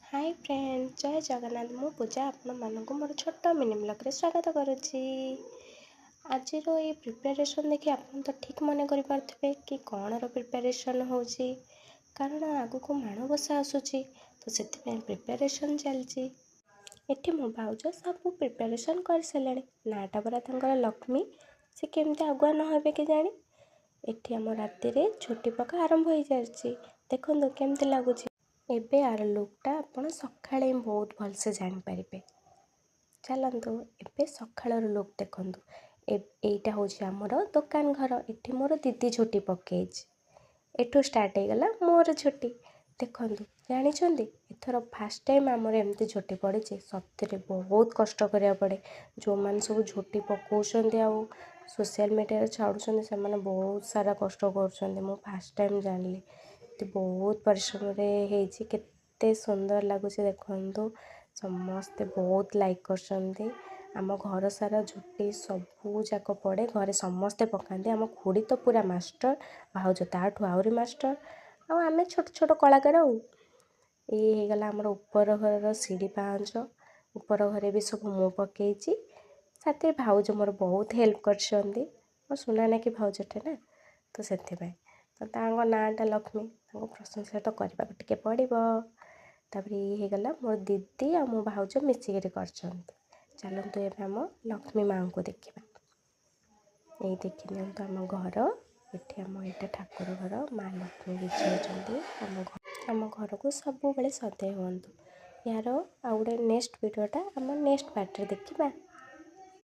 High friend, ଜୟ ଜଗନ୍ନାଥ। ମୁଁ ପୂଜା, ଆପଣମାନଙ୍କୁ ମୋର ଛୋଟ ମିନି ବ୍ଲଗ୍ରେ ସ୍ୱାଗତ କରୁଛି। ଆଜିର ଏଇ ପ୍ରିପାରେସନ୍ ଦେଖି ଆପଣ ତ ଠିକ୍ ମନେ କରିପାରୁଥିବେ କି କ'ଣର ପ୍ରିପାରେସନ୍ ହେଉଛି, କାରଣ ଆଗକୁ ମାଣବସା ଆସୁଛି, ତ ସେଥିପାଇଁ ପ୍ରିପାରେସନ୍ ଚାଲିଛି। ଏଠି ମୋ ଭାଉଜ ସବୁ ପ୍ରିପାରେସନ୍ କରିସାରିଲେଣି। ନାଁଟା ପରା ତାଙ୍କର ଲକ୍ଷ୍ମୀ, ସେ କେମିତି ଆଗୁଆ ନ ହେବେ କେଜାଣି। ଏଠି ଆମ ରାତିରେ ଝୋଟି ପକା ଆରମ୍ଭ ହେଇସାରିଛି। ଦେଖନ୍ତୁ କେମିତି ଲାଗୁଛି। ଏବେ ଆର ଲୁକ୍ଟା ଆପଣ ସକାଳେ ହିଁ ବହୁତ ଭଲସେ ଜାଣିପାରିବେ। ଚାଲନ୍ତୁ, ଏବେ ସକାଳର ଲୁକ୍ ଦେଖନ୍ତୁ। ଏଇଟା ହେଉଛି ଆମର ଦୋକାନ ଘର। ଏଠି ମୋର ଦିଦି ଝୋଟି ପକେଇଛି। ଏଠୁ ଷ୍ଟାର୍ଟ ହେଇଗଲା ମୋର ଝୋଟି। ଦେଖନ୍ତୁ, ଜାଣିଛନ୍ତି, ଏଥର ଫାର୍ଷ୍ଟ ଟାଇମ୍ ଆମର ଏମିତି ଝୋଟି ପଡ଼ିଛି। ସତରେ ବହୁତ କଷ୍ଟ କରିବାକୁ ପଡ଼େ। ଯେଉଁମାନେ ସବୁ ଝୋଟି ପକାଉଛନ୍ତି ଆଉ ସୋସିଆଲ୍ ମିଡ଼ିଆରେ ଛାଡ଼ୁଛନ୍ତି, ସେମାନେ ବହୁତ ସାରା କଷ୍ଟ କରୁଛନ୍ତି। ମୁଁ ଫାର୍ଷ୍ଟ ଟାଇମ୍ ଜାଣିଲି। ଏଠି ବହୁତ ପରିଶ୍ରମରେ ହେଇଛି। କେତେ ସୁନ୍ଦର ଲାଗୁଛି ଦେଖନ୍ତୁ। ସମସ୍ତେ ବହୁତ ଲାଇକ୍ କରିଛନ୍ତି। ଆମ ଘର ସାରା ଝୋଟି ସବୁ ଯାକ ପଡ଼େ। ଘରେ ସମସ୍ତେ ପକାନ୍ତି। ଆମ ଖୁଡ଼ି ତ ପୁରା ମାଷ୍ଟର, ଭାଉଜ ତାଠୁ ଆହୁରି ମାଷ୍ଟର, ଆଉ ଆମେ ଛୋଟ ଛୋଟ କଳାକାର। ଆଉ ଇଏ ହେଇଗଲା ଆମର ଉପର ଘରର ସିଡ଼ି ପାହାଞ୍ଚ। ଉପର ଘରେ ବି ସବୁ ମୁଁ ପକେଇଛି। ସାଥିରେ ଭାଉଜ ମୋର ବହୁତ ହେଲ୍ପ କରିଛନ୍ତି। ମୋ ସୁନା ନାକି ଭାଉଜଟେ ନା, ତ ସେଥିପାଇଁ ତ ତାଙ୍କ ନାଁଟା ଲକ୍ଷ୍ମୀ। ତାଙ୍କୁ ପ୍ରଶଂସା ତ କରିବାକୁ ଟିକେ ପଡ଼ିବ। ତାପରେ ଇଏ ହେଇଗଲା ମୋର ଦିଦି ଆଉ ମୋ ଭାଉଜ ମିଶିକିରି କରିଛନ୍ତି। ଚାଲନ୍ତୁ, ଏବେ ଆମ ଲକ୍ଷ୍ମୀ ମାଆଙ୍କୁ ଦେଖିବା। ଏଇ ଦେଖି ନିଅନ୍ତୁ ଆମ ଘର। ଏଠି ଆମ ଏଇଟା ଠାକୁର ଘର। ମା ଲକ୍ଷ୍ମୀ ବିଜେ ହେଉଛନ୍ତି। ଆମ ଘରକୁ ସବୁବେଳେ ସଜେଇ ହୁଅନ୍ତୁ। ଏହାର ଆଉ ଗୋଟେ ନେକ୍ସଟ ଭିଡ଼ିଓଟା ଆମ ନେକ୍ସଟ ପାର୍ଟରେ ଦେଖିବା।